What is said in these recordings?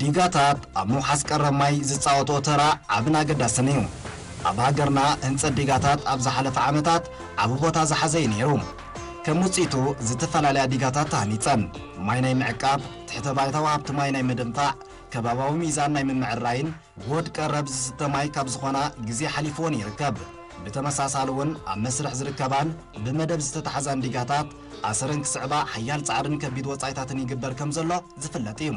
ዲጋታት ኣብ ምውሓስ ቀረብ ማይ ዝጻወትኦ ተራ ዓብን ኣገዳስን እዩ። ኣብ ሃገርና ህንጸት ዲጋታት ኣብ ዝሓለፈ ዓመታት ዓቢ ቦታ ዝሓዘ እዩ ነይሩ። ከም ውጽኢቱ ዝተፈላለያ ዲጋታት ተሃኒጸን። ማይ ናይ ምዕቃብ፣ ትሕተ ባይታዊ ሃብቲ ማይ ናይ ምድንፋዕ፣ ከባባዊ ሚዛን ናይ ምምዕራይን ውሁድ ቀረብ ዝስተ ማይ ካብ ዝኾና ግዜ ሓሊፍዎን ይርከብ። ብተመሳሳሊ እውን ኣብ መስርሕ ዝርከባን ብመደብ ዝተታሕዛን ዲጋታት ኣሰረን ክስዕባ ሓያል ጻዕርን ከቢድ ወጻኢታትን ይግበር ከም ዘሎ ዝፍለጥ እዩ።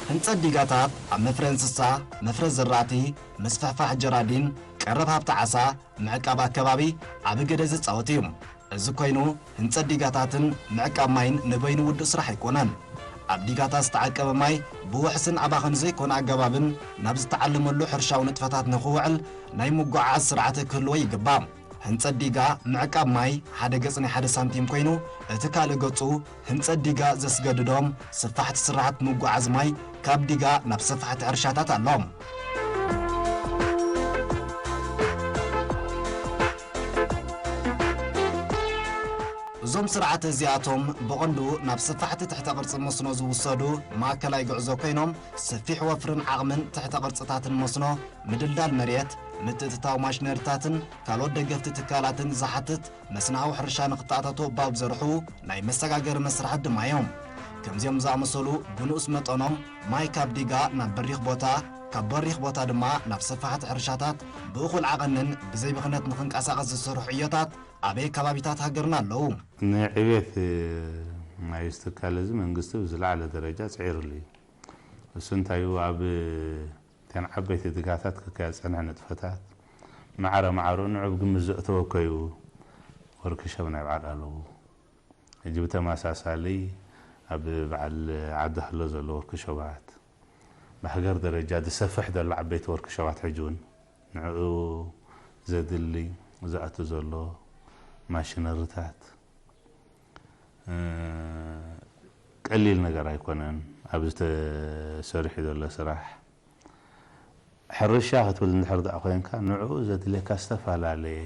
ህንጸት ዲጋታት ኣብ መፍረ እንስሳ፣ መፍረ ዝራእቲ፣ ምስፍሕፋሕ ጀራዲን፣ ቀረብ ሃብቲ ዓሳ፣ ምዕቃብ ኣከባቢ ዓቢ ግደ ዝጻወት እዩ። እዚ ኮይኑ ህንጸት ዲጋታትን ምዕቃብ ማይን ንበይኑ ውዱእ ስራሕ ኣይኮነን። ኣብ ዲጋታት ዝተዓቀበ ማይ ብውሕስን ኣባኽን ዘይኮነ ኣገባብን ናብ ዝተዓለመሉ ሕርሻዊ ንጥፈታት ንኽውዕል ናይ ምጉዕዓዝ ስርዓተ ክህልዎ ይግባእ። ህንጸት ዲጋ ምዕቃብ ማይ ሓደ ገጽ ናይ ሓደ ሳንቲም ኮይኑ፣ እቲ ካልእ ገጹ ህንጸት ዲጋ ዘስገድዶም ስፋሕቲ ስራሕቲ ምጉዓዝ ማይ ካብ ዲጋ ናብ ሰፋሕቲ ሕርሻታት ኣሎ። እዞም ስርዓት እዚኣቶም ብቐንዱ ናብ ሰፋሕቲ ትሕተ ቅርጺ መስኖ ዝውሰዱ ማእከላይ ጉዕዞ ኮይኖም፣ ሰፊሕ ወፍርን ዓቕምን ትሕተ ቅርጽታትን መስኖ፣ ምድልዳል መሬት፣ ምትእትታው ማሽነሪታትን ካልኦት ደገፍቲ ትካላትን ዝሓትት መስናዊ ሕርሻ ንኽተኣታቶ ባብ ዘርሑ ናይ መሰጋገሪ መስርሓት ድማ እዮም። ከምዚኦም ዝኣመሰሉ ብንኡስ መጠኖም ማይ ካብ ዲጋ ናብ በሪኽ ቦታ፣ ካብ በሪኽ ቦታ ድማ ናብ ሰፋሕቲ ሕርሻታት ብእኹል ዓቐንን ብዘይ ብኽነት ንኽንቀሳቐስ ዝሰርሑ ዕዮታት ኣበይ ከባቢታት ሃገርና ኣለዉ? ንዕቤት ናይዚ ትካል እዚ መንግስቲ ብዝለዓለ ደረጃ ጽዒሩሉ እዩ። እሱ እንታይ እዩ? ኣብ እተን ዓበይቲ ድጋታት ክካየድ ዝጸንሐ ንጥፈታት ማዕረ ማዕረ ንዑ ኣብ ግምት ዘእተወ እኮ እዩ ወርክሾፕ ናይ በዓል ኣለዉ። ሕጂ ብተመሳሳሊ ኣብ በዓል ዓዲ ሃሎ ዘሎ ወርክሾፓት፣ ብሃገር ደረጃ ዝሰፍሕ ዘሎ ዓበይቲ ወርክሾፓት ሕጂ እውን ንዕኡ ዘድሊ ዝኣቱ ዘሎ ማሽነሪታት፣ እ፣ ቀሊል ነገር ኣይኮነን። ኣብዚ ተሰሪሑ ዘሎ ስራሕ ሕርሻ ክትብል እንድሕር ደኣ ኮይንካ፣ ንዕኡ ዘድልየካ ዝተፈላለየ፣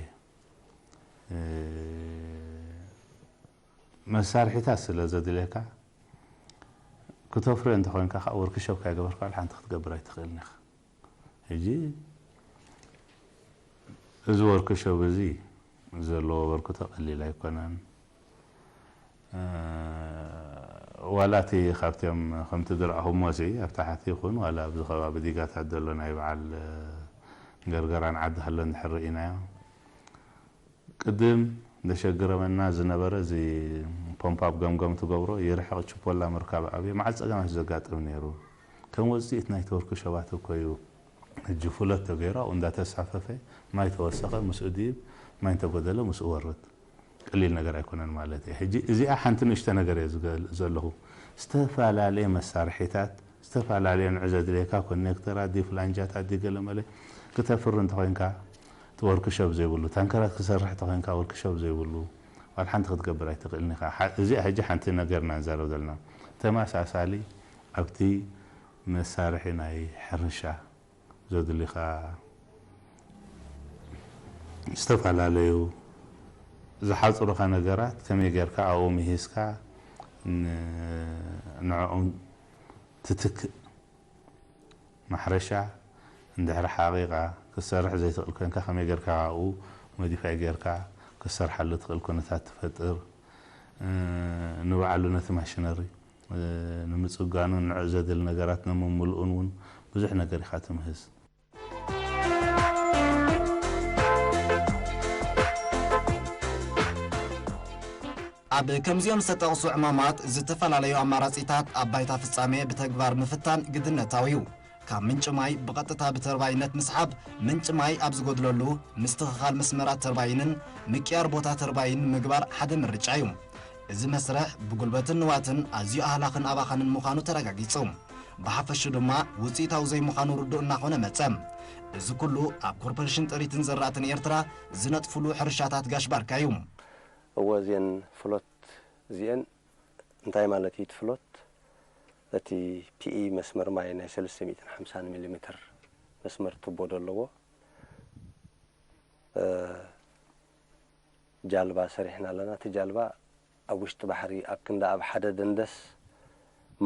እ፣ መሳርሒታት ስለ ዘድልየካ፣ ክተፍርዮ እንተኾይንካ ከዓ ወርክሾፕ ካይገበርካ ዋላ ሓንቲ ክትገብር ኣይትኽእልን ኢኻ። ሕጂ እዚ ወርክሾፕ እዚ ዘለዎ ኣበርክቶ ቀሊል ኣይኮነን። እ፣ ዋላ እቲ ካብቶም ከምቲ ዝረኣኹሞ እዚ ኣብ ታሕቲ ይኹን ዋላ ኣብዚ ከባቢ ዲጋታት ዘሎ ናይ በዓል፣ እ፣ ገርገራን ዓዲ ሃሎ እንድሕር ርኢናዮ፣ ቅድም ዘሸግረመና ዝነበረ እዚ ፖምፕ ኣብ ገምገም ትገብሮ ይርሕቕ ችፖላ ምርካብ ኣብየ መዓት ጸገማት ዘጋጥም ነይሩ። ከም ውጽኢት ናይቲ ወርክሾፓት እኮ እዩ። ሕጂ ፍሎት ተገይሩ ኣብኡ እንዳተሳፈፈ ማይ ተወሰኸ ምስኡ ድይብ፣ ማይ እንተጎደለ ምስኡ ወርድ። ቀሊል ነገር ኣይኮነን ማለት እየ። ሕጂ እዚኣ ሓንቲ ንእሽቶ ነገር እየ ዝገልጽ ዘለኹ። ዝተፈላለየ መሳርሒታት፣ ዝተፈላለየ ንዑ ዘድልየካ ኮኔክተራት፣ ድዩ ፍላንጃታት፣ ድዩ ገለመለ ክተፍሪ እንተኾይንካ፣ እቲ ወርክሾፕ ዘይብሉ፣ ታንከራት ክሰርሕ እንተኾይንካ ወርክሾፕ ዘይብሉ፣ ዋላ ሓንቲ ክትገብር ኣይትኽእልን ኢኻ። ሓ-፣ እዚኣ ሕጂ ሓንቲ ነገር ኢና ንዛረብ ዘለና። ተመሳሳሊ ኣብቲ መሳርሒ ናይ ሕርሻ ዘድሊ ኸኣ ዝተፈላለዩ ዝሓጽሩኻ ነገራት ከመይ ጌርካ ኣብኡ ምሂዝካ ን-፣ ንዕኦም ትትክእ። ማሕረሻ እንድሕሪ ሓቒቓ ክትሰርሕ ዘይትኽእል ኮይንካ ከመይ ጌርካ ኣብኡ ሞዲፋይ ጌርካ ክትሰርሓሉ ትኽእል ኩነታት ትፈጥር። እ፣ ንባዕሉ ነቲ ማሽነሪ፣ እ፣ ንምጽጋኑን ንዕኡ ዘድሊ ነገራት ንምምልኡን እውን ብዙሕ ነገር ኢኻ ትምህዝ። ኣብ ከምዚኦም ዝተጠቕሱ ዕማማት ዝተፈላለዩ ኣማራጺታት ኣብ ባይታ ፍጻሜ ብተግባር ምፍታን ግድነታዊ እዩ። ካብ ምንጪ ማይ ብቐጥታ ብተርባይነት ምስሓብ፣ ምንጪ ማይ ኣብ ዝጎድለሉ ምስትኽኻል መስመራት ተርባይንን ምቅያር ቦታ ተርባይን ምግባር ሓደ ምርጫ እዩ። እዚ መስርሕ ብጉልበትን ንዋትን ኣዝዩ ኣህላኽን ኣባኻንን ምዃኑ ተረጋጊጹ። ብሓፈሹ ድማ ውጽኢታዊ ዘይምዃኑ ርዱእ እናኾነ መጸ። እዚ ኩሉ ኣብ ኮርፖሬሽን ጥሪትን ዘራእትን ኤርትራ ዝነጥፉሉ ሕርሻታት ጋሽ ባርካ እዩ። እወ፣ እዚአን ፍሎት እዚአን እንታይ ማለት እዩ? እቲ ፍሎት እቲ ፒኢ መስመር ማይ ናይ ሰለስተ ሚእትን ሓምሳን ሚሊ ሜትር መስመር ቱቦ ዶ ኣለዎ። እ፣ ጃልባ ሰሪሕና ኣለና። እቲ ጃልባ ኣብ ውሽጢ ባሕሪ ኣብ ክንዲ ኣብ ሓደ ደንደስ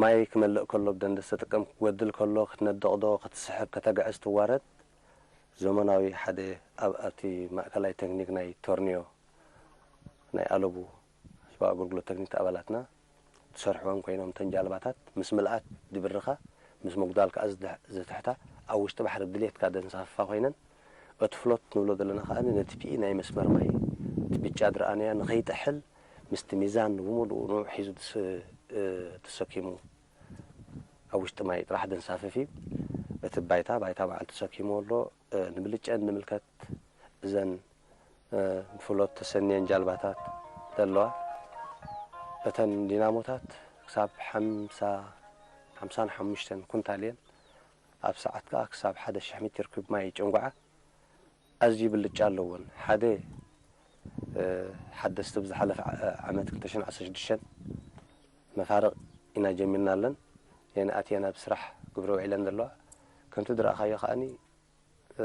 ማይ ክመልእ ከሎ ብደንደስ ተጥቀም ክጎድል ከሎ ክትነድቕ ዶ ክትስሕብ ከተግዕዝ ትዋረድ ዘመናዊ ሓደ ኣብ ኣብቲ ማእከላይ ቴክኒክ ናይ ቶርኒዮ ናይ ኣለቡ ህዝባዊ ኣገልግሎት ቴክኒክ ኣባላትና ዝሰርሕወን ኮይኖም እተን ጃልባታት ምስ ምልኣት ድብርኻ ምስ ምጉዳል ከኣ ዝድሕ- ዝትሕታ ኣብ ውሽጢ ባሕሪ ድሌትካ ደንሳፍፋ ኮይነን እቲ ፍሎት ንብሎ ዘለና ከኣ ነቲ ፒኢ ናይ መስመር ማይ እቲ ብጫ ድረኣንያ ንኸይጥሕል ምስቲ ሚዛን ብሙሉኡ ንኡ ሒዙ ድስ- እ፣ ተሰኪሙ ኣብ ውሽጢ ማይ ጥራሕ ደንሳፍፍ እዩ። እቲ ባይታ ባይታ ባዕሉ ተሰኪሙ ኣሎ። እ፣ ንብልጨን ንምልከት እዘን እ፣ ብፍሎት ተሰንየን ጃልባታት ዘለዋ እተን ዲናሞታት ክሳብ ሓምሳ ሓምሳን ሓሙሽተን ኩንታል እየን። ኣብ ሰዓት ከኣ ክሳብ ሓደ ሽሕ ሜትር ኩብ ማይ ይጭንጉዓ። ኣዝዩ ብልጫ ኣለወን። ሓደ እ፣ ሓደስቲ ብዝሓለፈ ዓ- ዓመት ክልተ ሽሕን ዓሰርተ ሽዱሽተን መፋርቕ ኢና ጀሚርናለን። እየን ኣትየን ኣብ ስራሕ ግብረ ውዒለን ዘለዋ። ከምቲ ዝረኣኻዮ ከኣኒ እ፣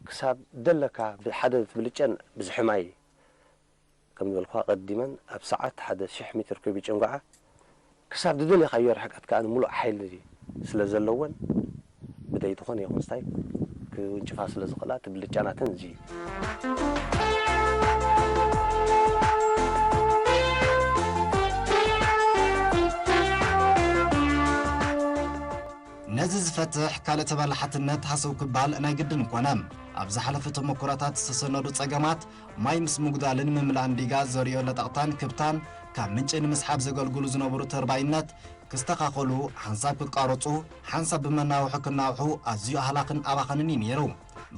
ክሳብ ደለካ ብሓደ ትብልጨን ብዝሒ ማይ ከም ዝበልኩኻ ቀዲመን ኣብ ሰዓት ሓደ ሽሕ ሜትር ኩብ ይጭንጓዓ። ክሳብ ዝደለኻዮ ርሕቀት ከኣ ንምሉእ ሓይሊ ስለ ዘለወን ብደይ ዝኾነ ይኹን ስታይ ክውንጭፋ ስለ ዝኽእላ እቲ ብልጫ ናተን እዚ እዩ። ነዚ ዝፈትሕ ካልእ ተበላሓትነት ሃሰው ክበሃል ናይ ግድን ኮነ። ኣብ ዝሓለፈ ተመኩሮታት ዝተሰነዱ ጸገማት ማይ ምስ ምጉዳልን ምምላእን ዲጋ ዘርእዮ ለጠቕታን ክብታን ካብ ምንጪ ንምስሓብ ዘገልግሉ ዝነበሩ ተርባይነት ክስተኻኸሉ፣ ሓንሳብ ክቃረጹ፣ ሓንሳብ ብመናውሒ ክናውሑ ኣዝዩ ኣህላኽን ኣባኸንን እዩ ነይሩ።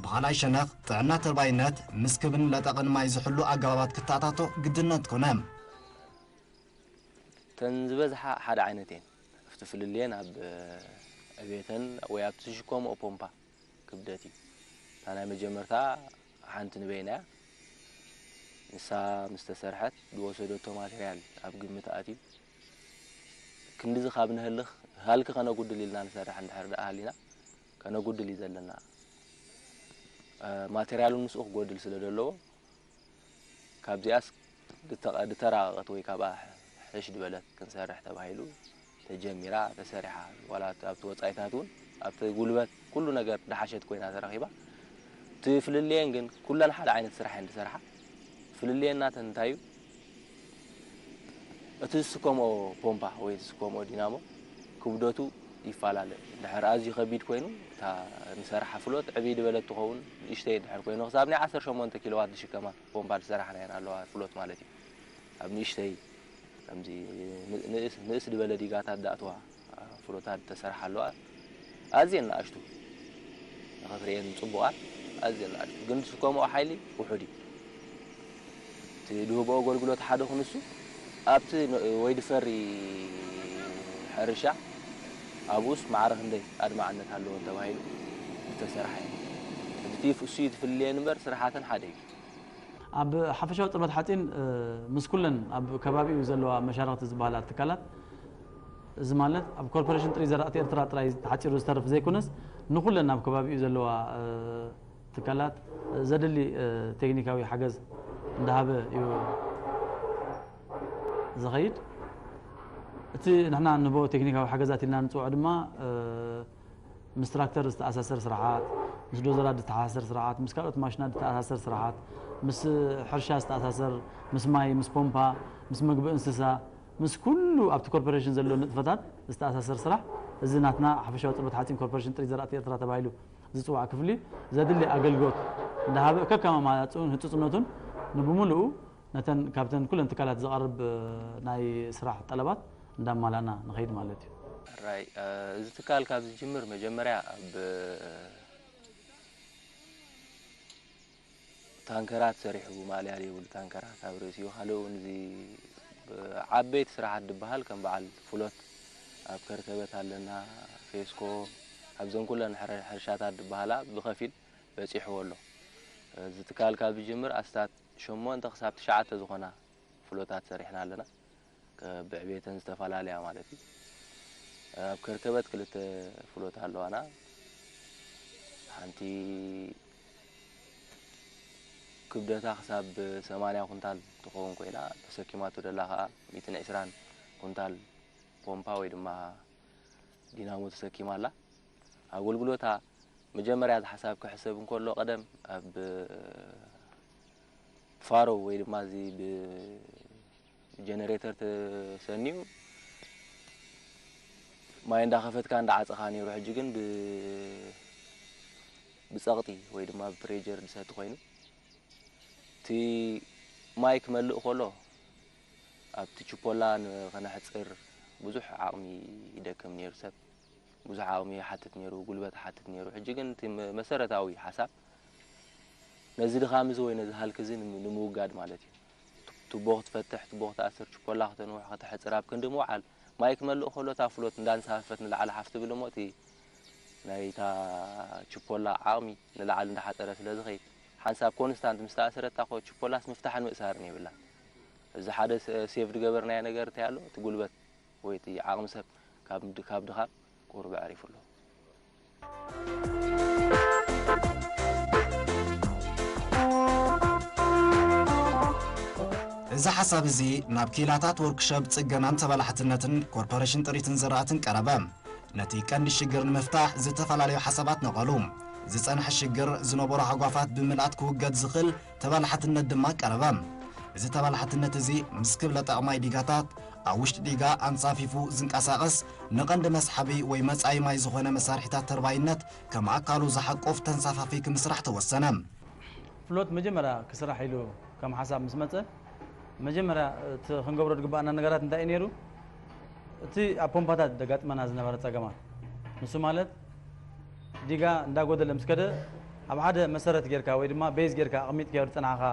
ብኻልኣይ ሸነኽ ጥዕና ተርባይነት ምስ ክብን ለጠቕን ማይ ዝሕሉ ኣገባባት ክተኣታቶ ግድነት ኮነ። እተን ዝበዝሓ ሓደ ዓይነት እየን። ኣብቲ ፍልልየን ኣብ ዕቤተን ወይ ኣብቲ ዝሽከምኦ ፖምፓ ክብደት እዩ። እታ ናይ መጀመርታ ሓንቲ ንበይና እያ። ንሳ ምስ ተሰርሐት ዝወሰደቶ ማቴርያል ኣብ ግምት ኣትዩ ክንድዚ ካብ ንህልኽ ሃልኪ ከነጉድል ኢልና ንሰርሕ እንድሕር ደኣ ሃሊና ከነጉድል እዩ ዘለና። ማቴርያል እውን ምስኡ ክጎድል ስለ ዘለዎ ካብዚኣስ ድተራቐቐት ወይ ካብኣ ሕሽ ዝበለት ክንሰርሕ ተባሂሉ ተጀሚራ ተሰሪሓ። ዋላ ኣብቲ ወፃኢታት እውን ኣብቲ ጉልበት ኩሉ ነገር ድሓሸት ኮይና ተረኺባ። እቲ ፍልልየን ግን ኩለን ሓደ ዓይነት ስራሕ እየን ዝሰርሓ። ፍልልየን ናተን እንታይ እዩ? እቲ ዝስከምኦ ፖምፓ ወይ ዝስከምኦ ዲናሞ ክብደቱ ይፈላለ። እንድሕር ኣዝዩ ከቢድ ኮይኑ እታ ንሰርሓ ፍሎት ዕብይ ዝበለት ትኸውን፣ ንእሽተይ እንድሕር ኮይኑ ክሳብ ናይ ዓሰርተ ሸሞንተ ኪሎዋት ዝሽከማ ፖምፓ ዝሰራሕናየን ኣለዋ ፍሎት ማለት እዩ። ኣብ ንእሽተይ ከምዚ ንእስ ንእስ ዝበለ ዲጋታት ዝኣትዋ ፍሎታት ዝተሰርሓ ኣለዋ። ኣዝየን ንኣሽቱ ንኽትርእየን ጽቡቓት ኣዝየን ንኣሽቱ ግን ዝስከምኦ ሓይሊ ውሑድ እዩ። እቲ ዝህብኦ ኣገልግሎት ሓደ ክንሱ ኣብቲ ወይ ዝፈሪ ሕርሻ ኣብኡስ ማዕረ ክንደይ ኣድማዕነት ኣለዎ ተባሂሉ ዝተሰርሐ እዩ። እቲ እሱ እዩ ዝፍልየን እምበር ስራሓተን ሓደ እዩ። ኣብ ሓፈሻዊ ጽርበት ሓጺን ምስ ኩለን ኣብ ከባቢኡ ዘለዋ መሻርኽቲ ዝበሃላ ትካላት፣ እዚ ማለት ኣብ ኮርፖሬሽን ጥሪት ዘራእቲ ኤርትራ ጥራይ ተሓጺሩ ዝተርፍ ዘይኮነስ ንኹለን ኣብ ከባቢኡ ዘለዋ ትካላት ዘድሊ ቴክኒካዊ ሓገዝ እንዳሃበ እዩ ዝኸይድ። እቲ ንሕና ንህቦ ቴክኒካዊ ሓገዛት ኢልና ንጽውዖ ድማ ምስ ትራክተር ዝተኣሳሰር ስራሓት፣ ምስ ዶዘራት ዝተሓሳሰር ስራሓት፣ ምስ ካልኦት ማሽናት ዝተኣሳሰር ስራሓት፣ ምስ ሕርሻ ዝተኣሳሰር፣ ምስ ማይ፣ ምስ ፖምፓ፣ ምስ መግቢ እንስሳ፣ ምስ ኩሉ ኣብቲ ኮርፖሬሽን ዘሎ ንጥፈታት ዝተኣሳሰር ስራሕ እዚ ናትና ሓፈሻዊ ጽርበት ሓጺን ኮርፖሬሽን ጥሪት ዘራእቲ ኤርትራ ተባሂሉ ዝጽዋዕ ክፍሊ ዘድሊ ኣገልግሎት እንዳሃበ ከከም ኣማራጽኡን ህጹጽነቱን ንብምሉኡ ነተን ካብተን ኩለን ትካላት ዝቐርብ ናይ ስራሕ ጠለባት እንዳማላእና ንኸይድ ማለት እዩ። ራይ እዚ ትካል ካብ ዝጅምር መጀመርያ ኣብ ታንከራት ሰሪሑ ማእለያ ዘይብሉ ታንከራት ኣብ ርእሲኡ ካልእ እውን እዚ ዓበይቲ ስራሓት ዝበሃል ከም በዓል ፍሎት ኣብ ከርከበት ኣለና ፌስኮ ኣብዘን ኩለን ሕርሻታት ዝበሃላ ብኸፊል በፂሕዎ ኣሎ። እዚ ትካል ካብ ዝጅምር ኣስታት ሸሞንተ ክሳብ ትሽዓተ ዝኾና ፍሎታት ሰሪሕና ኣለና። ብዕቤተን ዝተፈላለያ ማለት እዩ። ኣብ ከርከበት ክልተ ፍሎት ኣለዋና። ሓንቲ ክብደታ ክሳብ ሰማንያ ኩንታል ትኸውን ኮይና፣ ተሰኪማቶ ደላ ከኣ ሚእትን ዕስራን ኩንታል ፖምፓ ወይ ድማ ዲናሞ ተሰኪማ ኣላ። ኣገልግሎታ መጀመርያ እዚ ሓሳብ ክሕሰብ እንከሎ፣ ቀደም ኣብ ፋሮ ወይ ድማ እዚ ብጀነሬተር ተሰንዩ ማይ እንዳኸፈትካ እንዳዓጸኻ ነይሩ። ሕጂ ግን ብ-፣ ብጸቕጢ ወይ ድማ ብፕሬጀር ዝሰቲ ኮይኑ፣ እቲ ማይ ክመልእ ከሎ ኣብቲ ችፖላ ንኸነሕጽር ብዙሕ ዓቕሚ ይደክም ነይሩ ሰብ። ብዙሕ ዓቕሚ ይሓትት ነይሩ፣ ጉልበት ይሓትት ነይሩ። ሕጂ ግን እቲ መ-፣ መሰረታዊ ሓሳብ ነዚ ድኻም እዚ ወይ ነዚ ሃልኪ እዚ ንም-፣ ንምውጋድ ማለት እዩ። ቱ-፣ ቱቦ ክትፈትሕ፣ ቱቦ ክትኣስር፣ ችፖላ ከተንውሕ፣ ከተሕጽር ኣብ ክንዲ ምውዓል፣ ማይ ክመልእ ከሎ እታ ፍሎት እንዳንሳፈፈት ንላዕሊ ሓፍ ትብል እሞ እቲ ናይታ ችፖላ ዓቕሚ ንላዕሊ እንዳሓጸረ ስለ ዝኸይድ፣ ሓንሳብ ኮንስታንት ምስ ተኣሰረታ እኮ ችፖላስ ምፍታሕን ምእሳርን የብላን። እዚ ሓደ ስ-፣ ሴቭ ዝገበርናዮ ነገር እንታይ ኣሎ? እቲ ጉልበት ወይ እቲ ዓቕሚ ሰብ ካብ ድ-፣ ካብ ድኻም ቁሩብ ኣዕሪፉ ኣሎ። እዚ ሓሳብ እዚ ናብ ክኢላታት ወርክሸፕ ጽገናን ተበላሕትነትን ኮርፖሬሽን ጥሪትን ዝራእትን ቀረበ። ነቲ ቀንዲ ሽግር ንምፍታሕ ዝተፈላለዩ ሓሳባት ነቐሉ። ዝጸንሐ ሽግር ዝነበሮ ሃጓፋት ብምልኣት ክውገድ ዝኽእል ተበላሕትነት ድማ ቀረበ። እዚ ተበላሕትነት እዚ ምስ ክብለ ጠቕማይ ዲጋታት ኣብ ውሽጢ ዲጋ ኣንሳፊፉ ዝንቀሳቐስ ንቐንዲ መስሓቢ ወይ መጻኢ ማይ ዝኾነ መሳርሒታት ተርባይነት ከም ኣካሉ ዝሓቁፍ ተንሳፋፊ ክምስራሕ ተወሰነ። ፍሎት መጀመርያ ክስራሕ ኢሉ ከም ሓሳብ ምስ መጸ፣ መጀመርያ እቲ ክንገብሮ ዝግባኣና ነገራት እንታይ እዩ ነይሩ? እቲ ኣብ ፖምፓታት ደጋጥመና ዝነበረ ጸገማት፣ ንሱ ማለት ዲጋ እንዳጎደለ ምስ ከደ ኣብ ሓደ መሰረት ጌርካ ወይ ድማ ቤዝ ጌርካ ኣቕሚጥካዮ ዝጸናሕካ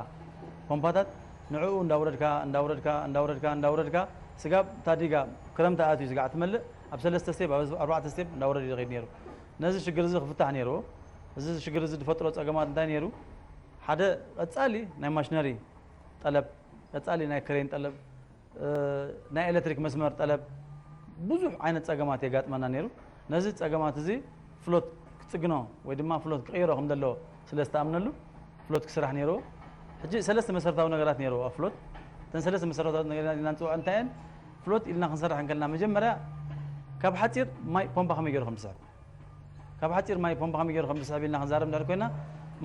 ፖምፓታት ንዕኡ እንዳውረድካ እንዳውረድካ እንዳውረድካ እንዳውረድካ ስጋብ እታ ዲጋ ክረምቲ ኣትዩ ስጋዕ ትመልእ ኣብ ሰለስተ ስቴፕ ኣብ ኣርባዕተ ስቴፕ እንዳወረደ ይኸይድ ነይሩ። ነዚ ሽግር እዚ ክፍታሕ ነይርዎ። እዚ ሽግር እዚ ዝፈጥሮ ጸገማት እንታይ ነይሩ? ሓደ ቀጻሊ ናይ ማሽነሪ ጠለብ፣ ቀጻሊ ናይ ክሬን ጠለብ፣ ናይ ኤሌክትሪክ መስመር ጠለብ፣ ብዙሕ ዓይነት ጸገማት የጋጥመና ነይሩ። ነዚ ጸገማት እዚ ፍሎት ክጽግኖ ወይ ድማ ፍሎት ክቕይሮ ከም ዘለዎ ስለ ዝተኣምነሉ ፍሎት ክስራሕ ነይርዎ። ሕጂ ሰለስተ መሰረታዊ ነገራት ነይርዎ ኣብ ፍሎት። እተን ሰለስተ መሰረታዊ ነገራት ኢና ንጽውዐ እንታይ እየን? ፍሎት ኢልና ክንሰርሕ እንከለና መጀመርያ ካብ ሓጺር ማይ ፖምፓ ከመይ ገይሩ ከም ዝስሕብ ካብ ሓጺር ማይ ፖምፓ ከመይ ገይሩ ከም ዝስሕብ ኢልና ክንዛረብ እንድሕር ኮይና፣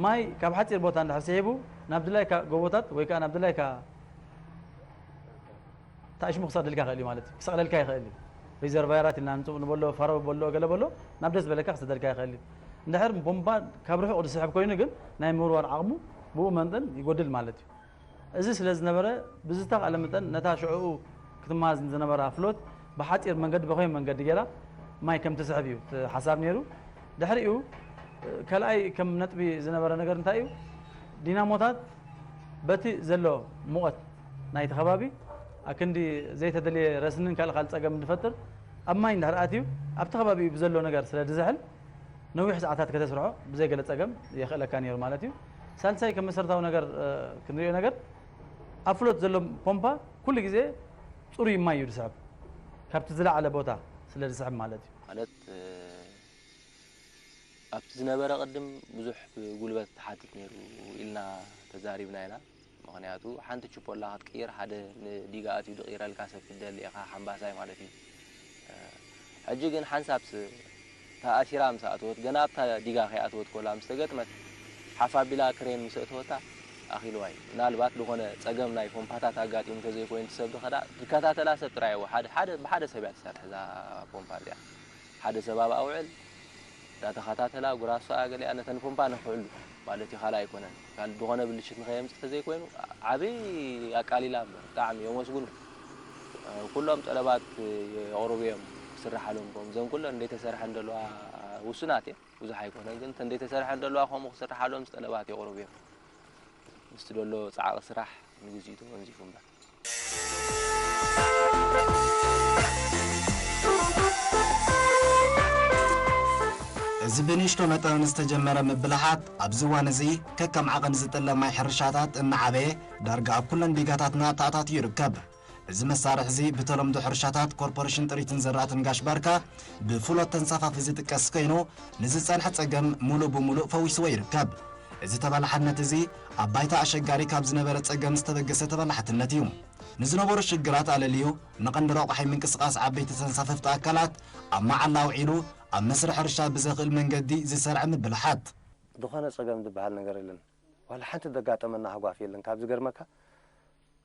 ማይ ካብ ሓጺር ቦታ እንድሕር ስሒቡ ናብ ድላይካ ጎቦታት ወይ ከዓ ናብ ድላይካ ታእሽሙ ክሳብ ደልካ ይኽእል እዩ ማለት እዩ። ክሰቕለልካ ይኽእል እዩ። ሪዘርቫየራት ኢልና ንጽ-፣ ንበሎ፣ ፋሮ በሎ፣ ገለ በሎ፣ ናብ ደስ ዝበለካ ክሰደልካ ይኽእል እዩ። እንድሕር ቦምባ ካብ ርሑቕ ዝስሕብ ኮይኑ ግን ናይ ምውርዋር ዓቕሙ ብኡ መጠን ይጎድል ማለት እዩ። እዚ ስለ ዝነበረ ብዝተኻእለ መጠን ነታ ሽዕኡ ክትመሃዝ ዝነበራ ፍሎት ብሓጺር መንገዲ ብኸመይ መንገዲ ገይራ ማይ ከም ትስሕብ እዩ እቲ ሓሳብ ነይሩ። ድሕሪኡ ካልኣይ ከም ነጥቢ ዝነበረ ነገር እንታይ እዩ? ዲናሞታት በቲ ዘሎ ሙቐት ናይቲ ከባቢ ኣክንዲ ዘይተደልየ ረስንን ካልእ ካልእ ጸገም ዝፈጥር ኣብ ማይ እንድሕር ኣትዩ ኣብቲ ከባቢኡ ብዘሎ ነገር ስለ ዝዝሕል ነዊሕ ሰዓታት ከተስርሖ ብዘይ ገለ ጸገም የኽእለካ ነይሩ ማለት እዩ። ሳልሳይ ከም መሰረታዊ ነገር ክንሪኦ ነገር ኣብ ፍሎት ዘሎ ፖምፓ ኩሉ ግዜ ጽሩይ ማይ እዩ ዝስሕብ ካብቲ ዝለዓለ ቦታ ስለ ዝስሕብ ማለት እዩ። ማለት ኣብቲ ዝነበረ ቅድም ብዙሕ ጉልበት ትሓትት ነይሩ ኢልና ተዛሪብና ኢና። ምኽንያቱ ሓንቲ ችፖላ ክትቅይር ሓደ ንዲጋ ኣትዩ ዝቕይረልካ ሰብ ክትደሊ ኢኻ፣ ሓምባሳይ ማለት እዩ። ሕጂ ግን ሓንሳብ ተኣሲራ ምስ ኣተወት፣ ገና ኣብታ ዲጋ ከይኣተወት ኮላ ምስ ተገጥመት፣ ሓፍ ኣቢላ ክሬን ምስ ኣእተወታ ኣኺልዋ እዩ። ምናልባት ዝኾነ ጸገም ናይ ፖምፓታት ኣጋጢሙ እንተዘይኮይኑ እቲ ሰብ ዝኸዳ ዝከታተላ ሰብ ጥራይ እዎ። ሓደ ሓደ ብሓደ ሰብ እያ ትሰርሕ እዛ ፖምፓ እዚኣ። ሓደ ሰብ ኣብኣ ውዕል እንዳተኸታተላ ጉራሶኣ ገሊኣ ነተን ፖምፓ ነኽዕሉ ማለት እዩ። ካልእ ኣይኮነን። ካልእ ዝኾነ ብልሽት ንኸየምጽእ ተዘይኮይኑ ዓቢ ኣቃሊላ እምበር ብጣዕሚ የመስግኑ። ኩሎም ጠለባት የቕርቡ እዮም ክስርሓሎም። ከም እዘን ኩለን እንደተሰርሐ እንደለዋ ውሱናት እየን። ብዙሕ ኣይኮነን ግን እተን ዘይተሰርሐ እንደለዋ ከምኡ ክስርሓሎም ጠለባት የቕርቡ እዮም። ምስቲ ደሎ ጻዕቒ ስራሕ ንግዚኡ ተወንዚፉ እምበር። እዚ ብንእሽቶ መጠን ዝተጀመረ ምብልሓት ኣብዚ እዋን እዚ ከከም ዓቐን ዝጥለ ማይ ሕርሻታት እናዓበየ ዳርጋ ኣብ ኩለን ዲጋታትና ተኣታትዩ ይርከብ። እዚ መሳርሒ እዚ ብተለምዶ ሕርሻታት ኮርፖሬሽን ጥሪትን ዝራእትን ጋሽ ባርካ ብፍሎት ተንሳፋፊ ዝጥቀስ ኮይኑ ንዝጸንሐ ጸገም ሙሉእ ብሙሉእ ፈዊስዎ ይርከብ። እዚ ተበላሓትነት እዚ ኣብ ባይታ ኣሸጋሪ ካብ ዝነበረ ጸገም ዝተበገሰ ተበላሓትነት እዩ። ንዝነበሩ ሽግራት ኣለልዩ፣ ንቐንዲ ረቋሒ ምንቅስቓስ ዓበይቲ ተንሳፈፍቲ ኣካላት ኣብ መዓላ ኣውዒሉ ኣብ መስርሕ ሕርሻ ብዘኽእል መንገዲ ዝሰርዐ ምብልሓት። ዝኾነ ጸገም ዝበሃል ነገር የለን። ዋላ ሓንቲ ዘጋጠመና ሃጓፍ የለን። ካብ ዝገርመካ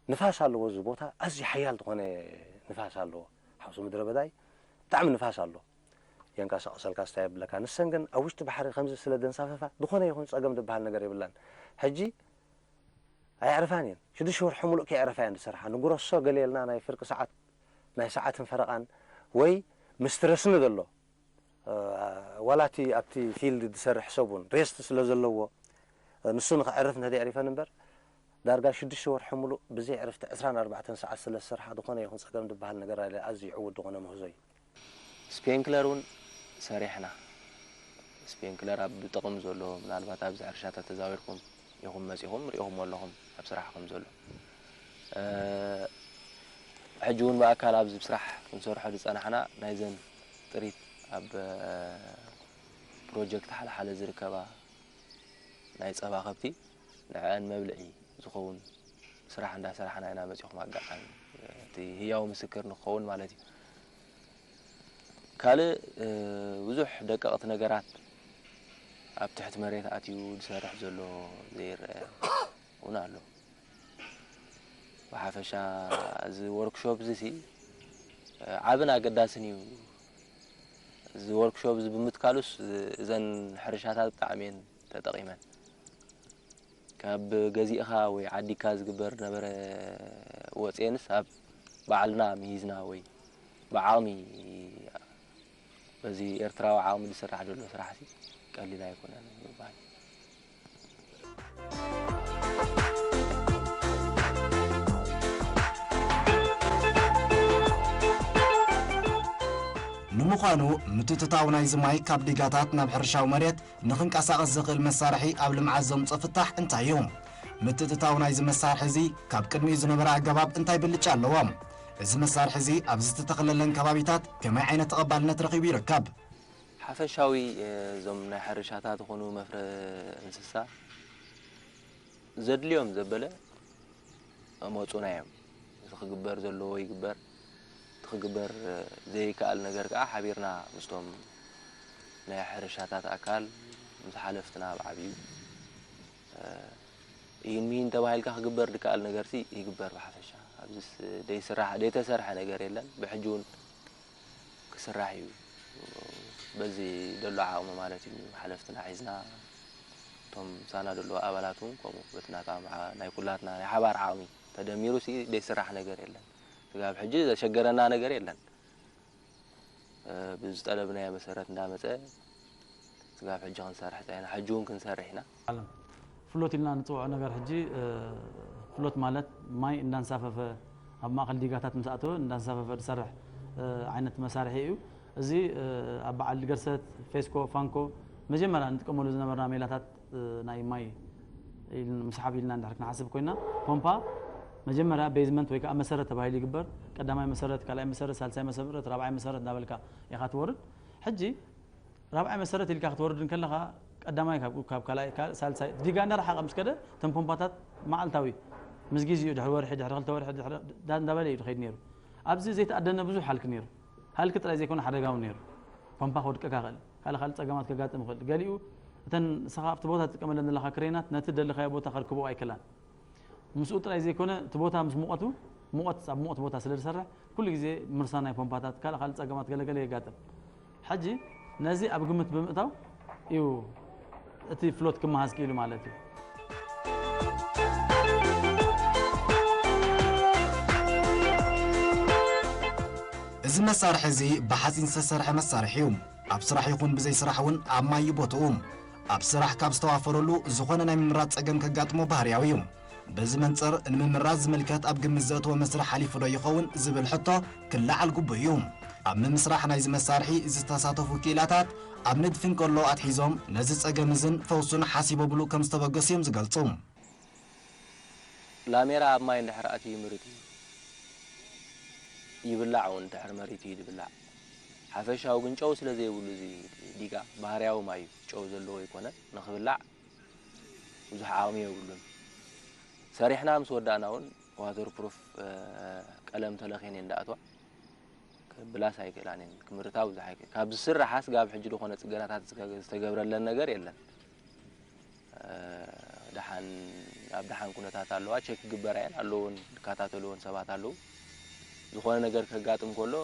ንፋስ ኣለዎ፣ እዚ ቦታ ኣዝዩ ሓያል ዝኾነ ንፋስ ኣለዎ። ሓውሲ ምድረ በዳ እዩ፣ ብጣዕሚ ንፋስ ኣለዎ። የንቀሳቕሰልካ ስታይ የብለካ። ንሰን ግን ኣብ ውሽጢ ባሕሪ ከምዚ ስለ ዘንሳፈፋ ዝኾነ ይኹን ጸገም ዝበሃል ነገር የብላን። ሕጂ ኣየዕርፋን እየን። ሽዱሽተ ወርሒ ሙሉእ ከየዕረፋ እየን ዝሰርሓ። ንጉረሶ ገለ ኢልና ናይ ፍርቂ ሰዓት፣ ናይ ሰዓትን ፈረቓን ወይ ምስ ትረስኒ ዘሎ፣ እ፣ ዋላ እቲ ኣብቲ ፊልድ ዝሰርሕ ሰብ እውን ሬስት ስለ ዘለዎ፣ እ፣ ንሱ ንኸዕርፍ እንተደይ ኣዕሪፈን እምበር፣ ዳርጋ ሽዱሽተ ወርሒ ሙሉእ ብዘይ ዕርፍቲ ዕስራን ኣርባዕተን ሰዓት ስለ ዝሰርሓ፣ ዝኾነ ይኹን ጸገም ዝበሃል ነገር ኣለ-፣ ኣዝዩ ዕዉት ዝኾነ ምህዞ እዩ። ስፔንክለር እውን ሰሪሕና። ስፔንክለር ኣብ ጥቕሚ ዘሎ፣ ምናልባት ኣብዚ ሕርሻታት ተዛዊርኩም ኢኹም መጺኹም ርኢኹም ኣለኹም ኣብ ስራሕ ከም ዘሎ። እ፣ ሕጂ እውን ብኣካል ኣብዚ ስራሕ ክንሰርሖ ዝጸናሕና ናይዘን ጥሪት ኣብ፣ እ፣ ፕሮጀክት ሓለሓለ ዝርከባ ናይ ጸባ ከብቲ ንዐአን መብልዒ ዝኸውን ስራሕ እንዳሰራሕና ኢና መጺኹም። ኣጋጣሚ እቲ ህያው ምስክር ንክኸውን ማለት እዩ። ካልእ፣ እ፣ ብዙሕ ደቀቕቲ ነገራት ኣብ ትሕቲ መሬት ኣትዩ ዝሰርሕ ዘሎ ዘይረአ እውን ኣሎ። ብሓፈሻ እዚ ወርክሾፕ እዚ ሲ፣ እ፣ ዓብን ኣገዳስን እዩ። እዚ ወርክሾፕ እዚ ብምትካሉስ እዘን ሕርሻታት ብጣዕሚ እየን ተጠቒመን። ካብ ገዚእኻ ወይ ዓዲግካ ዝግበር ነበረ ወፅኤንስ ኣብ ባዕልና ምሂዝና ወይ ብዓቕሚ በዚ ኤርትራዊ ዓቕሚ ዝስራሕ ዘሎ ስራሕሲ ቀሊል ኣይኮነን ይበሃል። ንምዃኑ ምትእትታው ናይዚ ማይ ካብ ዲጋታት ናብ ሕርሻዊ መሬት ንኽንቀሳቐስ ዘኽእል መሳርሒ ኣብ ልምዓት ዘምጽኦ ፍታሕ እንታይ እዩ? ምትእትታው ናይዚ መሳርሒ እዚ ካብ ቅድሚኡ ዝነበረ ኣገባብ እንታይ ብልጫ ኣለዎ? እዚ መሳርሒ እዚ ኣብ ዝተተኽለለን ከባቢታት ከመይ ዓይነት ተቐባልነት ረኺቡ ይርከብ? ሓፈሻዊ፣ እ፣ እዞም ናይ ሕርሻታት ዝኾኑ መፍረ እንስሳ ዘድልዮም ዘበለ መጹና እዮም። እቲ ክግበር ዘለዎ ይግበር፣ እቲ ክግበር ዘይከኣል ነገር ከኣ ሓቢርና ምስቶም ናይ ሕርሻታት ኣካል፣ ምስ ሓለፍትና ብዓቢኡ፣ እ፣ ይህን ሚሂን ተባሂልካ ክግበር ዝከኣል ነገርሲ ይግበር። ብሓፈሻ ኣብዚስ ደይስራሕ፣ ደይተሰርሐ ነገር የለን። ብሕጂ እውን ክስራሕ እዩ። በዚ ደሎ ዓቕሚ ማለት እዩ። ሓለፍትና ሒዝና፣ እቶም ምሳና ደሎ ኣባላት እውን ከምኡ፣ በቲ ናታ መዓ-፣ ናይ ኩላትና ናይ ሓባር ዓቕሚ ተደሚሩ ሲ ደይስራሕ ነገር የለን። ስጋብ ሕጂ ዘሸገረና ነገር የለን። እ፣ ብዝጠለብናዮ መሰረት እንዳመጸ ስጋብ ሕጂ ክንሰርሕ ጸኒሕና፣ ሕጂ እውን ክንሰርሕ ኢና። ዓለም ፍሎት ኢልና ንጽውዖ ነገር ሕጂ፣ እ፣ ፍሎት ማለት ማይ እንዳንሳፈፈ ኣብ ማእከል ዲጋታት ምስ ኣተወ እንዳንሳፈፈ ዝሰርሕ፣ እ፣ ዓይነት መሳርሒ እዩ። እዚ፣ እ፣ ኣብ በዓል ገርሰት፣ ፌስኮ፣ ፋንኮ መጀመርያ ንጥቀመሉ ዝነበርና ሜላታት፣ እ፣ ናይ ማይ ኢል-፣ ምስሓብ ኢልና እንድሕር ክንሓስብ ኮይና፣ ፖምፓ መጀመርያ ቤዝመንት ወይ ከዓ መሰረት ተባሂሉ ይግበር። ቀዳማይ መሰረት፣ ካልኣይ መሰረት፣ ሳልሳይ መሰረት፣ ራብዓይ መሰረት እንዳበልካ ኢኻ ትወርድ። ሕጂ ራብዓይ መሰረት ኢልካ ክትወርድ እንከለኻ፣ ቀዳማይ ካብ፣ ካብ ካልኣይ፣ ካብ ሳልሳይ፣ ዲጋ እንዳረሓቐ ምስ ከደ፣ እተን ፖምፓታት መዓልታዊ ምስ ግዜኡ፣ ድሕሪ ወርሒ፣ ድሕሪ ክልተ ወርሒ፣ ድሕሪ፣ ዳ-፣ እንዳበለ እዩ ዝኸይድ ነይሩ። ኣብዚ ዘይተኣደነ ብዙሕ ሃልኪ ነይሩ። ሃልኪ ጥራይ ዘይኮነ ሓደጋ እውን ነይሩ። ፖምፓ ከውድቀካ ይኽእል። ካልእ ካልእ ጸገማት ከጋጥም ይኽእል። ገሊኡ እተን ንስኻ ኣብቲ ቦታ ትጥቀመለን ዘለኻ ክሬናት ነቲ ደለኻዮ ቦታ ከርክብኦ ኣይክእላን። ምስኡ ጥራይ ዘይኮነ፣ እቲ ቦታ ምስ ሙቐቱ፣ ሙቐት፣ ኣብ ሙቐት ቦታ ስለ ዝሰርሕ፣ ኩሉ ግዜ ምርሳን ናይ ፖምፓታት፣ ካልእ ካልእ ጸገማት ገለ ገለ የጋጥም። ሕጂ ነዚ ኣብ ግምት ብምእታው እዩ እቲ ፍሎት ክመሃዝ ክኢሉ ማለት እዩ። እዚ መሳርሒ እዚ ብሓጺን ዝተሰርሐ መሳርሒ እዩ። ኣብ ስራሕ ይኹን ብዘይ ስራሕ እውን ኣብ ማይ እዩ ቦትኡ። ኣብ ስራሕ ካብ ዝተዋፈረሉ ዝኾነ ናይ ምምራጽ ጸገም ከጋጥሞ ባህርያዊ እዩ። በዚ መንጽር ንምምራጽ ዝምልከት ኣብ ግምት ዘእተወ መስርሕ ሓሊፉ ዶ ይኸውን ዝብል ሕቶ ክለዓል ግቡእ እዩ። ኣብ ምምስራሕ ናይዚ መሳርሒ ዝተሳተፉ ክኢላታት ኣብ ንድፊ እንከሎ ኣትሒዞም ነዚ ጸገም እዝን ፈውሱን ሓሲቦምሉ ከም ዝተበገሱ እዮም ዝገልጹ። ላሜራ ኣብ ማይ እንድሕር ኣትዩ ምርት እዩ። ይብላዕ እውን እንድሕር መሪቱ እዩ ዝብላዕ። ሓፈሻዊ ግን ጨው ስለ ዘይብሉ እዚ ዲጋ ባህርያዊ ማይ እዩ። ጨው ዘለዎ ኣይኮነን። ንኽብላዕ ብዙሕ ዓቕሚ የብሉን። ሰሪሕና ምስ ወዳእና እውን ዋተር ፕሩፍ ቀለም ተለኽየን እየን ዝኣትዋ። ክብላስ ኣይክእላን እየን። ክምርታ ብዙሕ ኣይክእል። ካብ ዝስራሓ ስጋብ ሕጂ ዝኾነ ጽገናታት ዝተገ- ዝተገብረለን ነገር የለን። ደሓን ኣብ ደሓን ኩነታት ኣለዋ። ቸክ ክግበራ እየን ኣለውን ዝከታተልዎን ሰባት ኣለዉ። ዝኾነ ነገር ከጋጥም ከሎ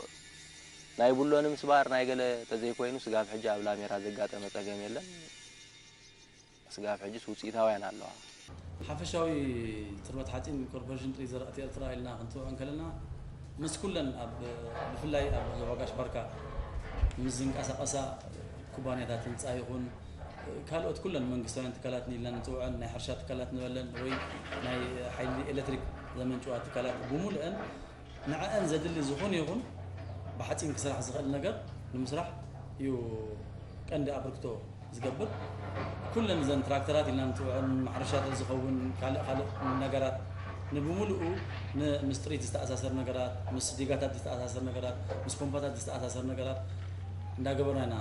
ናይ ቡሎ ንምስባር ናይ ገለ ተዘይኮይኑ ስጋብ ሕጂ ኣብ ላሜራ ዘጋጠመ ጸገም የለን። ስጋብ ሕጂስ ውፅኢታውያን ኣለዋ። ሓፈሻዊ ትርበት ሓፂን ኮርፖሬሽን ጥሪት ዘራእቲ ኤርትራ ኢልና ክንፅውዖ እንከለና ምስ ኩለን ኣብ ብፍላይ ኣብ ዞባ ጋሽ ባርካ ምስ ዝንቀሳቐሳ ኩባንያታት ህንፃ ይኹን ካልኦት ኩለን መንግስታውያን ትካላት ኢልና ንፅውዐን ናይ ሕርሻ ትካላት ንበለን ወይ ናይ ሓይሊ ኤሌክትሪክ ዘመንጭዋ ትካላት ብምሉአን ንዐአን ዘድሊ ዝኾነ ይኹን ብሓፂን ክስራሕ ዝኽእል ነገር ንምስራሕ እዩ ቀንዲ ኣበርክቶ ዝገብር። ኩለን እዘን ትራክተራት ኢልና ንፅውዐን ማሕረሻ ዝኸውን ካልእ ካልእ ነገራት ንብምሉኡ ን- ምስ ጥሪት ዝተኣሳሰር ነገራት፣ ምስ ዲጋታት ዝተኣሳሰር ነገራት፣ ምስ ፖምፓታት ዝተኣሳሰር ነገራት እንዳገበርና ኢና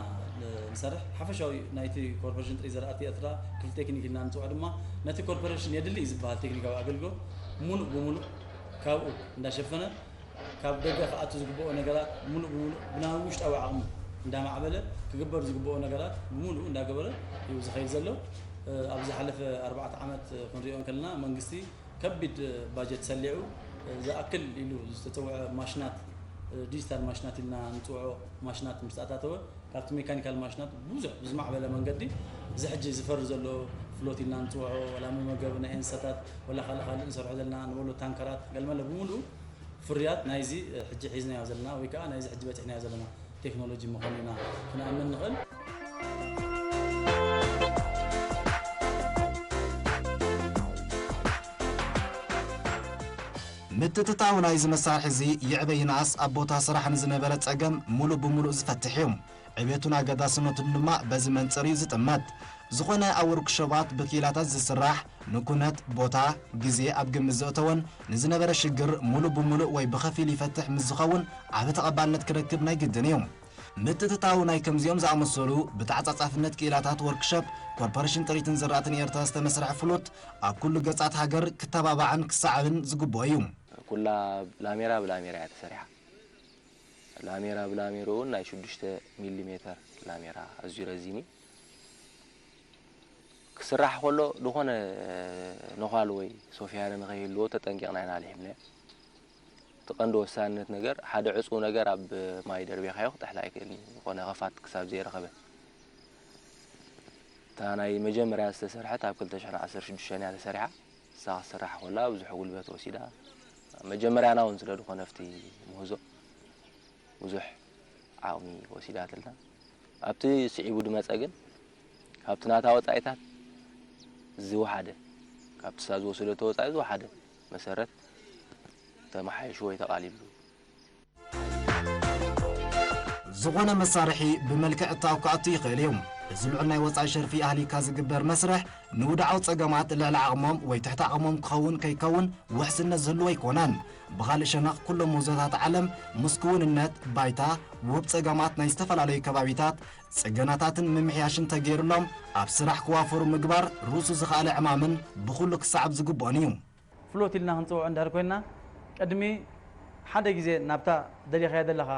ንሰርሕ። ሓፈሻዊ ናይቲ ኮርፖሬሽን ጥሪት ዘራእቲ ኤርትራ ክፍሊ ቴክኒክ ኢልና ንፅውዖ ድማ ነቲ ኮርፖሬሽን የድሊ እዩ ዝበሃል ቴክኒካዊ ኣገልግሎት ሙሉእ ብሙሉእ ካብኡ እንዳሸፈነ ካብ ደገ ክኣቱ ዝግብኦ ነገራት ሙሉእ ብሙሉእ ብናይ ውሽጣዊ ዓቕሙ እንዳማዕበለ ክግበር ዝግብኦ ነገራት ብሙሉኡ እንዳገበረ እዩ ዝኸይድ ዘሎ። ኣብዚ ዝሓለፈ ኣርባዕተ ዓመት ክንሪኦ እንከለና መንግስቲ ከቢድ ባጀት ሰሊዑ ዝኣክል ኢሉ ዝተፀውዐ ማሽናት ዲጂታል ማሽናት ኢልና ንፅውዖ ማሽናት ምስ ኣታተወ ካብቲ ሜካኒካል ማሽናት ብዙሕ ብዝማዕበለ መንገዲ እዚ ሕጂ ዝፈሪ ዘሎ ፍሎት ኢልና ንፅውዖ ዋላ መመገቢ ናይ እንስሳታት ዋላ ካልእ ካልእ ንሰርሖ ዘለና ንበሎ ታንከራት ገልመለ ብምሉኡ ፍርያት ናይዚ ሕጂ ሒዝናዮ ዘለና ወይ ከዓ ናይዚ ሕጂ በፂሕናዮ ዘለና ቴክኖሎጂ ምዃኑ ኢና ክንኣምን ንኽእል። ምትእትታው ናይዚ መሳርሒ እዚ ይዕበ ይንኣስ ኣብ ቦታ ስራሕ ንዝነበረ ጸገም ሙሉእ ብሙሉእ ዝፈትሕ እዩ። ዕቤቱን ኣገዳስነቱን ድማ በዚ መንጽር እዩ ዝጥመት። ዝኾነ ኣብ ወርክሾባት ብክኢላታት ዝስራሕ ንኩነት፣ ቦታ፣ ግዜ ኣብ ግምት ዘእተወን ንዝነበረ ሽግር ሙሉእ ብሙሉእ ወይ ብኸፊል ይፈትሕ ምስ ዝኸውን ዓቢ ተቐባልነት ክረክብ ናይ ግድን እዩ። ምትእትታው ናይ ከምዚኦም ዝኣመሰሉ ብተዓጻጻፍነት ክኢላታት ወርክሸፕ ኮርፖሬሽን ጥሪትን ዝራእትን ኤርትራ ዝተመስርሐ ፍሉጥ ኣብ ኩሉ ገጻት ሃገር ክተባባዕን ክሰዓብን ዝግብኦ እዩ። ኩላ ላሜራ ብላሜራ እያ ተሰሪሓ። ላሜራ ብላሜርኡ እውን ናይ ሽዱሽተ ሚሊ ሜተር ላሜራ ኣዝዩ ረዚን እዩ። ክስራሕ ከሎ ዝኾነ ነዃል ወይ ሶፍያረ ንኸይህልዎ ተጠንቂቕና ኢና ኣልሒምናዮ። እቲ ቀንዲ ወሳንነት ነገር ሓደ ዕፁው ነገር ኣብ ማይ ደርቢኻዮ ክጥሕል ኣይክእልን እዩ፣ ዝኾነ ኸፋት ክሳብ ዘይረኸበ። እታ ናይ መጀመርያ ዝተሰርሐት ኣብ ክልተ ሽሕን ዓሰርተ ሽዱሽተን እያ ተሰሪሓ። ንሳ ክትስራሕ ከላ ብዙሕ ጉልበት ወሲዳ፣ መጀመርያና እውን ስለ ዝኾነ ኣብቲ ምህዞ ብዙሕ ዓቕሚ ወሲዳትልና። ኣብቲ ስዒቡ ዝመፀ ግን ካብቲ ናታ ወፃኢታት ዝወሓደ፣ ካብቲ ንሳ ዝወሰደቶ ወፃኢ ዝወሓደ መሰረት ተመሓይሹ ወይ ተቓሊሉ። ዝኾነ መሳርሒ ብመልክዕ እታው ክኣቱ ይኽእል እዩ። እዚ ልዑል ናይ ወጻኢ ሸርፊ ኣህሊካ ዝግበር መስርሕ ንውድዓዊ ጸገማት ልዕሊ ዓቕሞም ወይ ትሕቲ ዓቕሞም ክኸውን ከይከውን ውሕስነት ዝህልዎ ኣይኮነን። ብኻልእ ሸነኽ ኩሎም ምህዞታት ዓለም ምስ ክውንነት ባይታ፣ ውህብ ጸገማት ናይ ዝተፈላለዩ ከባቢታት፣ ጽገናታትን ምምሕያሽን ተገይሩሎም ኣብ ስራሕ ክዋፈሩ ምግባር ርእሱ ዝኸኣለ ዕማምን ብኹሉ ክሰዓብ ዝግብኦን እዩ። ፍሎት ኢልና ክንፅውዖ እንድሕር ኮይንና ቅድሚ ሓደ ግዜ ናብታ ደሊኻያ ዘለኻ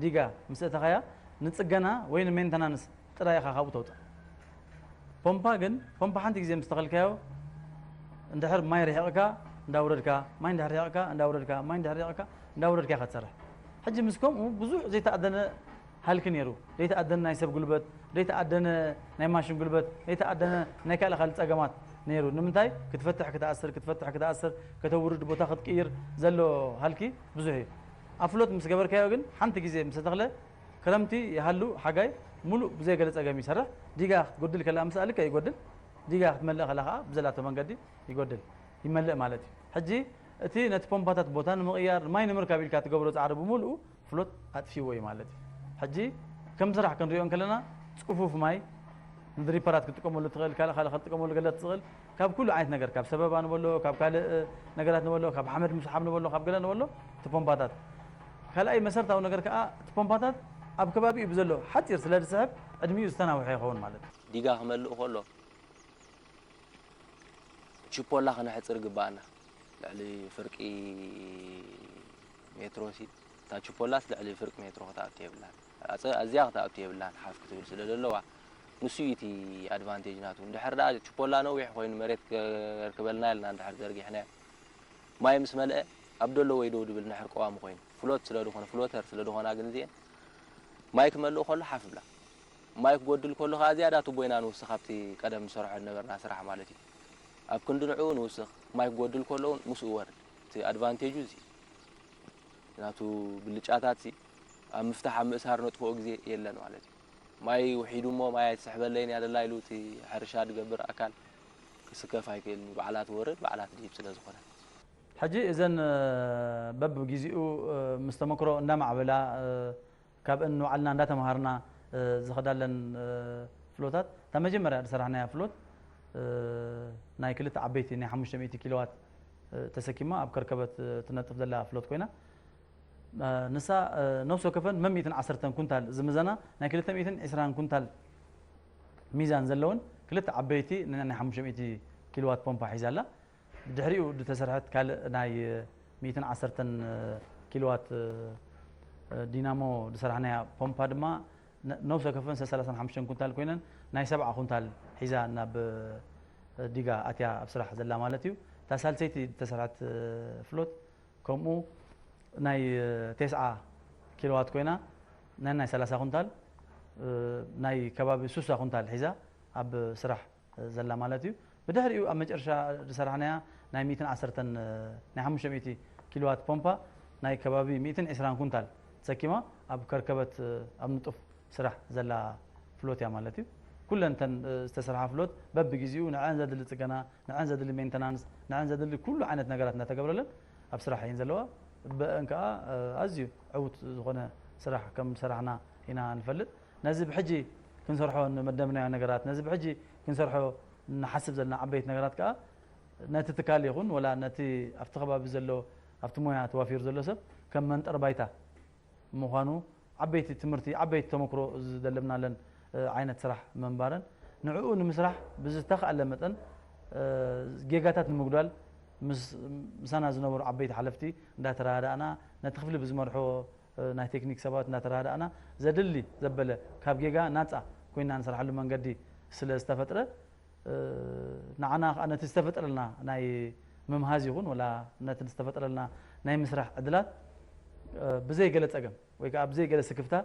ዲጋ ምስ እተኻያ ንፅገና ወይ ንሜንተናንስ ጥራይ ኢኻ ካብኡ ተውፅእ። ፖምፓ ግን ፖምፓ ሓንቲ ግዜ ምስ ተኸልካዮ እንድሕር ማይ ርሒቕካ እንዳውረድካ ማይ እንድሕር ርሒቕካ እንዳውረድካ ማይ እንድሕር ርሒቕካ እንዳውረድካ ኢኻ ትሰርሕ። ሕጂ ምስ ከምኡ ብዙሕ ዘይተኣደነ ሃልኪ ነይሩ፣ ዘይተኣደነ ናይ ሰብ ጉልበት፣ ዘይተኣደነ ናይ ማሽን ጉልበት፣ ዘይተኣደነ ናይ ካልእ ካልእ ጸገማት ነይሩ። ንምንታይ ክትፈትሕ ክትኣስር ክትፈትሕ ክትኣስር ከተውርድ ቦታ ክትቅይር ዘሎ ሃልኪ ብዙሕ እዩ። ኣፍሎት ምስ ገበርካዮ ግን ሓንቲ ግዜ ምስ ተተኽለ ክረምቲ ይሃሉ ሓጋይ ሙሉእ ብዘይ ገለ ጸገም ይሰርሕ። ዲጋ ክትጎድል ከላ ምስ ኣልካ ይጎድል፣ ዲጋ ክትመልእ ከላ ከዓ ብዘላቶ መንገዲ ይጎድል ይመልእ ማለት እዩ። ሕጂ እቲ ነቲ ፖምፓታት ቦታ ንምቕያር ማይ ንምርካብ ኢልካ ትገብሮ ጻዕሪ ብምሉኡ ፍሎት ኣጥፊዎ እዩ ማለት እዩ። ሕጂ ከም ስራሕ ክንሪኦ እንከለና ጽፉፍ ማይ ንድሪፐራት ክትጥቀመሉ ትኽእል፣ ካልእ ካልእ ክትጥቀመሉ ገለ ትኽእል። ካብ ኩሉ ዓይነት ነገር ካብ ሰበባ ንበሎ፣ ካብ ካልእ ነገራት ንበሎ፣ ካብ ሓመድ ምስሓብ ንበሎ፣ ካብ ገለ ንበሎ እቲ ፖምፓታት። ካልኣይ መሰረታዊ ነገር ከኣ እቲ ፖምፓታት ኣብ ከባቢኡ ብዘሎ ሓጺር ስለ ዝስሕብ ዕድሚኡ ዝተናውሐ ይኸውን ማለት እዩ። ዲጋ ክመልእ ከሎ ችፖላ ክነሕጽር ግባኣና። ልዕሊ ፍርቂ ሜትሮ ሲ እታ ችፖላስ ልዕሊ ፍርቂ ሜትሮ ክትኣቱ የብላን። ኣጸ- ኣዝያ ክትኣቱ የብላን ሓፍ ክትብል ስለ ዘለዋ ንሱ እዩ እቲ ኣድቫንቴጅ ናቱ። እንድሕር ደኣ ችፖላ ነዊሕ ኮይኑ መሬት ከርክበልና ኢልና እንድሕር ዘርጊሕናዮ ማይ ምስ መልአ ኣብ ደሎ ወይ ደው ድብል እንድሕር ቀዋሚ ኮይኑ ፍሎት ስለ ዝኾነ ፍሎተር ስለ ዝኾና ግን እዚአን ማይ ክመልእ ከሎ ሓፍ ብላ ማይ ክጎድል ከሎ ከዓ ዝያዳ ቱቦ ኢና ንውስኽ ኣብቲ ቀደም ንሰርሖ ዝነበርና ስራሕ ማለት እዩ። ኣብ ክንዲ ንዕኡ ንውስኽ ማይ ክጎድል ከሎ እውን ምስኡ ወርድ እቲ ኣድቫንቴጁ እዚ ናቱ ብልጫታት ሲ ኣብ ምፍታሕ ኣብ ምእሳር ነጥፍኦ ግዜ የለን ማለት እዩ። ማይ ውሒዱ እሞ ማይ ኣይትስሕበለይን እያ ደላ ኢሉ እቲ ሕርሻ ዝገብር ኣካል ክስከፍ ኣይክእልን እዩ። ባዕላ ትወርድ ባዕላ ትድይብ ስለ ዝኾነ ሕጂ እዘን በብግዜኡ ምስ ተመክሮ እንዳማዕበላ ካብ እንባዕልና እንዳተምሃርና ዝኸዳለን ፍሎታት እታ መጀመርያ ዝሰራሕናያ ፍሎት ናይ ክልተ ዓበይቲ ናይ ሓሙሽተ ሚእቲ ኪሎዋት ተሰኪማ ኣብ ከርከበት ትነጥፍ ዘላ ፍሎት ኮይና ንሳ ነፍሲ ወከፈን መን ሚእትን ዓሰርተን ኩንታል ዝምዘና ናይ ክልተ ሚእትን ዕስራን ኩንታል ሚዛን ዘለውን ክልተ ዓበይቲ ናይ ሓሙሽተ ሚእቲ ኪሎዋት ፖምፓ ሒዛ ኣላ። ብድሕሪኡ ዝተሰርሐት ካልእ ናይ ሚእትን ዓሰርተን ኪሎዋት ዲናሞ ዝሰራሕናያ ፖምፓ ድማ ነፍሲ ወከፈን ሰላሳን ሓሙሽተን ኩንታል ኮይነን ናይ ሰብዓ ኩንታል ሒዛ ናብ ዲጋ ኣትያ ኣብ ስራሕ ዘላ ማለት እዩ። እታ ሳልሰይቲ ዝተሰርሐት ፍሎት ከምኡ ናይ ተስዓ ኪሎዋት ኮይና ናይ ናይ ሰላሳ ኩንታል ናይ ከባቢ ሱሳ ኩንታል ሒዛ ኣብ ስራሕ ዘላ ማለት እዩ። ብድሕሪኡ ኣብ መጨረሻ ዝሰራሕናያ ናይ ሚእትን ዓሰርተን ናይ ሓሙሽተ ሚእቲ ኪሎዋት ፖምፓ ናይ ከባቢ ሚእትን ዕስራን ኩንታል ተሰኪማ ኣብ ከርከበት ኣብ ንጡፍ ስራሕ ዘላ ፍሎት እያ ማለት እዩ። ኩለን እተን ዝተሰርሓ ፍሎት በብግዜኡ ንዐን ዘድሊ ፅገና፣ ንዐን ዘድሊ ሜንተናንስ፣ ንዐን ዘድሊ ኩሉ ዓይነት ነገራት እናተገብረለን ኣብ ስራሕ እየን ዘለዋ። ብአን ከዓ ኣዝዩ ዕውት ዝኾነ ስራሕ ከም ዝሰራሕና ኢና ንፈልጥ። ነዚ ብሕጂ ክንሰርሖ ንመደብናዮ ነገራት፣ ነዚ ብሕጂ ክንሰርሖ ንሓስብ ዘለና ዓበይቲ ነገራት ከዓ ነቲ ትካል ይኹን ወላ ነቲ ኣብቲ ከባቢ ዘሎ ኣብቲ ሞያ ተዋፊሩ ዘሎ ሰብ ከም መንጠር ባይታ ምዃኑ ዓበይቲ ትምህርቲ ዓበይቲ ተመክሮ ዝደለብናለን ዓይነት ስራሕ ምንባረን ንዕኡ ንምስራሕ ብዝተኻእለ መጠን ጌጋታት ንምጉዳል ምሳና ዝነበሩ ዓበይቲ ሓለፍቲ እንዳተረዳእና ነቲ ክፍሊ ብዝመርሖ ናይ ቴክኒክ ሰባት እንዳተረዳእና ዘድሊ ዘበለ ካብ ጌጋ ናፃ ኮይና ንሰርሓሉ መንገዲ ስለ ዝተፈጥረ ንዓና ከዓ ነቲ ዝተፈጠረልና ናይ ምምሃዝ ይኹን ወላ ነቲ ዝተፈጠረልና ናይ ምስራሕ ዕድላት ብዘይ ገለ ፀገም ወይ ከዓ ብዘይ ገለ ስክፍታ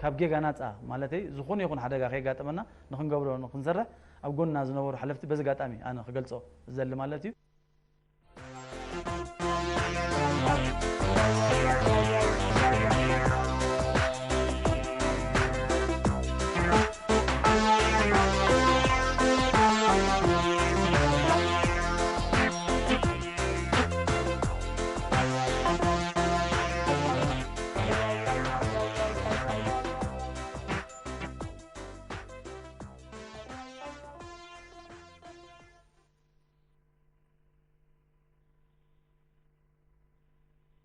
ካብ ጌጋ ናፃ ማለተይ ዝኾነ ይኹን ሓደጋ ከየጋጠመና ንክንገብሮ ንክንሰርሕ ኣብ ጎንና ዝነበሩ ሓለፍቲ በዚ ኣጋጣሚ ኣነ ክገልፆ ዝደሊ ማለት እዩ።